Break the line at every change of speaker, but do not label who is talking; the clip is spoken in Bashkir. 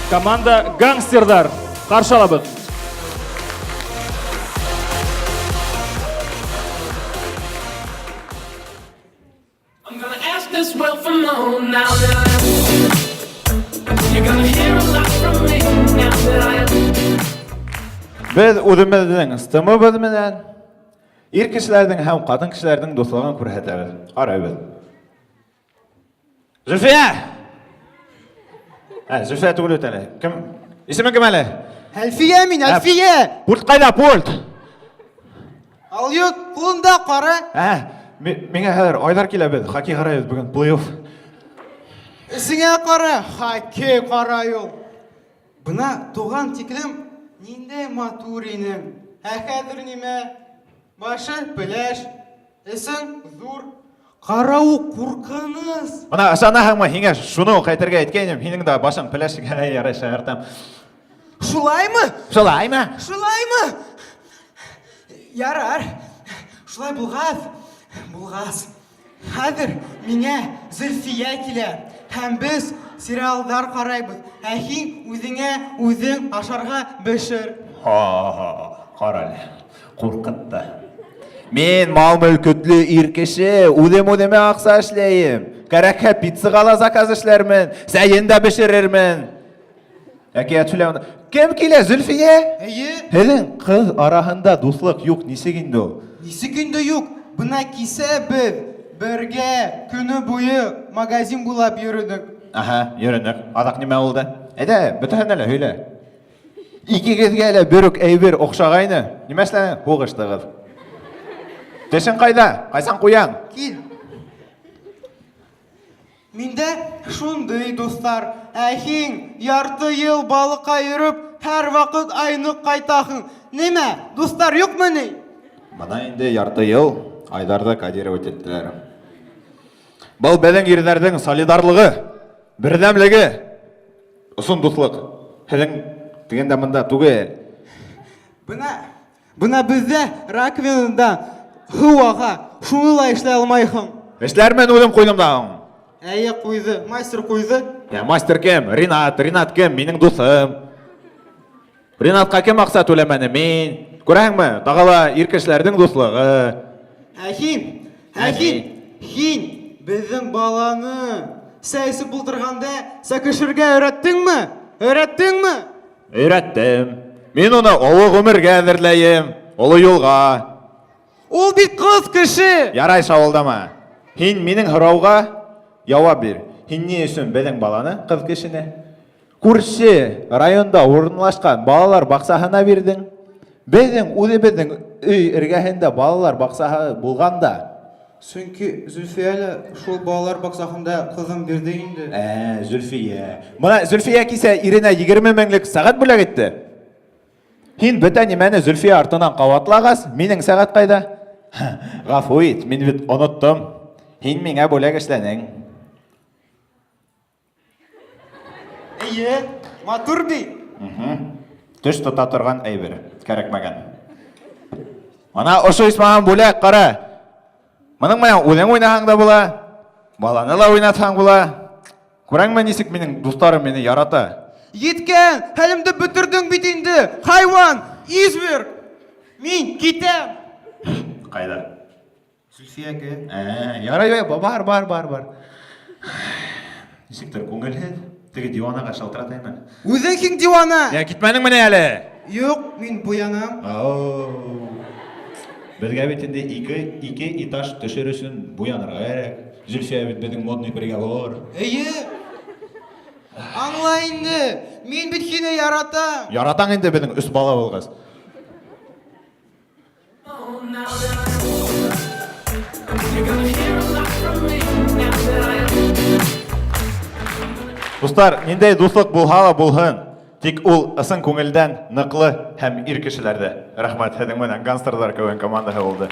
Команда Гангстерҙар. Ҡаршы алабыҙ.
Беҙ үҙебеҙҙең стемыбыҙ менән ир кешеләрҙең һәм ҡатын кешеләрҙең дуҫлығын күрһәтәбеҙ. Ҡарайбыҙ. Зөлфиә! Ә, Зөлфиә түгел бит әле. Кем? Исемең кем әле?
Әлфия мин, Әлфия!
Пульт ҡайҙа, пульт?
Ал юк, кулында кара.
Ә, миңә хәҙер Айдар килә беҙ, хоккей ҡарайбыҙ бөгөн, плей-офф.
Эсеңә кара, хоккей карай ул. Бына туган тиклем ниндәй матур инең. Ә хәзер нимә? Башы пеләш, эсең зур. Каравы куркыныч.
Бына ышанаһыңмы, һиңә шуны уҡ әйтергә әйткәйнем, һинең дә башың пеләш икән, әй, ярай, шаяртам.
Шулаймы?
Шулаймы?
Шулаймы? Ярар. Шулай булгас, булгас. Хәзер миңә Зөлфия килә һәм без сериалдар карайбыз. Ә һин үзеңә үзең ашарга бешер.
Ха-ха, карале, куркытты. Мин мал-мөлкөтле ир кеше, үзем үземә акча эшләем. Кәрәкһә пиццага ла заказ эшләрмен, сәен дә бешерермен. Әкият сөйләвен. Кем килә, Зөлфия?
Әйе.
Һеҙҙең ҡыҙ араһында дуҫлыҡ юҡ, нисек инде ул?
Нисек инде юк? Бына кисә беҙ бергә көне буйы магазин буйлап йөрөнөк.
Аһа, йөрөнөк. Аҙаҡ нимә булды? Әйҙә, бөтәһен әле һөйлә. Икегеҙгә лә бер үк әйбер оҡшағайны. Нимә эшләнең? Һуғыштығыҙ. Тешең ҡайҙа? Ҡайсан ҡуяң?
Кил. Миндә шундый дуслар. Ә һин ярты ел балыкка йөреп, һәрвакыт айнык кайтаһың. Нимә, дуслар юкмыни?
Бына инде ярты ел Айдарҙы кодировать иттеләр. Был беҙҙең ирҙәрҙең солидарлығы, берҙәмлеге, ысын дуҫлыҡ. Һеҙҙең тегендә мында түгел.
Бына Бына бездә раковинада һыу ага, шуны ла эшләй алмайһың.
Эшләрмен үзем куйдым да.
Әйе, куйды, мастер куйды.
Я, мастер кем? Ринат, Ринат кем? Минең дуҫым. Ринатка кем акча түләмәне? Мин. Күрәһеңме? Тагы ла ир кешеләрнең дуслыгы.
Ә һин, ә һин, һин безнең баланы сәй эчеп булдырганда сәкешергә өйрәттеңме? Өйрәттеңме?
Өйрәттем. Мин уны олы гомергә әзерләем, олы юлга.
Ул бит кыз кеше!
Ярай, шавылдама. Һин минең һорауга яуап бир. Һин ни өчен безнең баланы, кыз кешене, күрше районда урынлашкан балалар бакчаһына бирдең? Безнең үзебезнең өй эргәһендә балалар бакчаһы булганда.
Чөнки Зөлфия лә шул балалар бакчаһында кызын бирде инде.
Ә, Зөлфия. Менә Зөлфия кисә иренә 20 меңлек сәгать бүләк итте. Һин бөтә нимәне Зөлфия артынан кабатлагас, минең сәгать кайда? Гафу ит, мин бит оныттым. Һин миңа бүләк эшләнең.
Әйе, матур бит.
Төш тота торган әйбер, кәрәкмәгән. Ана ошо исмаган бүләк, кара. Моның менән үзең уйнаһаң да була, баланы ла уйнатһаң була. Күрәңме, ничек минең дусларым мине ярата.
Йиткән, хәлемде бетердең бит инде, хайван, изверг. Мин китәм.
Кайда?
Зөлфиягә.
Ә, ярай, ярай, бар, бар, бар, бар. Ничектер күңелһез. Теге диванага шалтыратайм әле.
Үзең син дивана.
Я китмәдеңмени әле?
Юк, мин буянам.
Ау. Безгә бит инде ике, ике этаж төшер өчен буянырга кирәк. Зөлфия бит безнең модный приговор.
Әйе. Аңла инде, мин бит сине яратам.
Яратаң инде безнең өс бала булгач. Дуслар, ниндәй дуслык булһа ла булһын, тик ул ысын күңелдән ныклы һәм ир кешеләрдә. Рәхмәт, һеҙҙең менән Гангстерҙар КВН командаһы булды.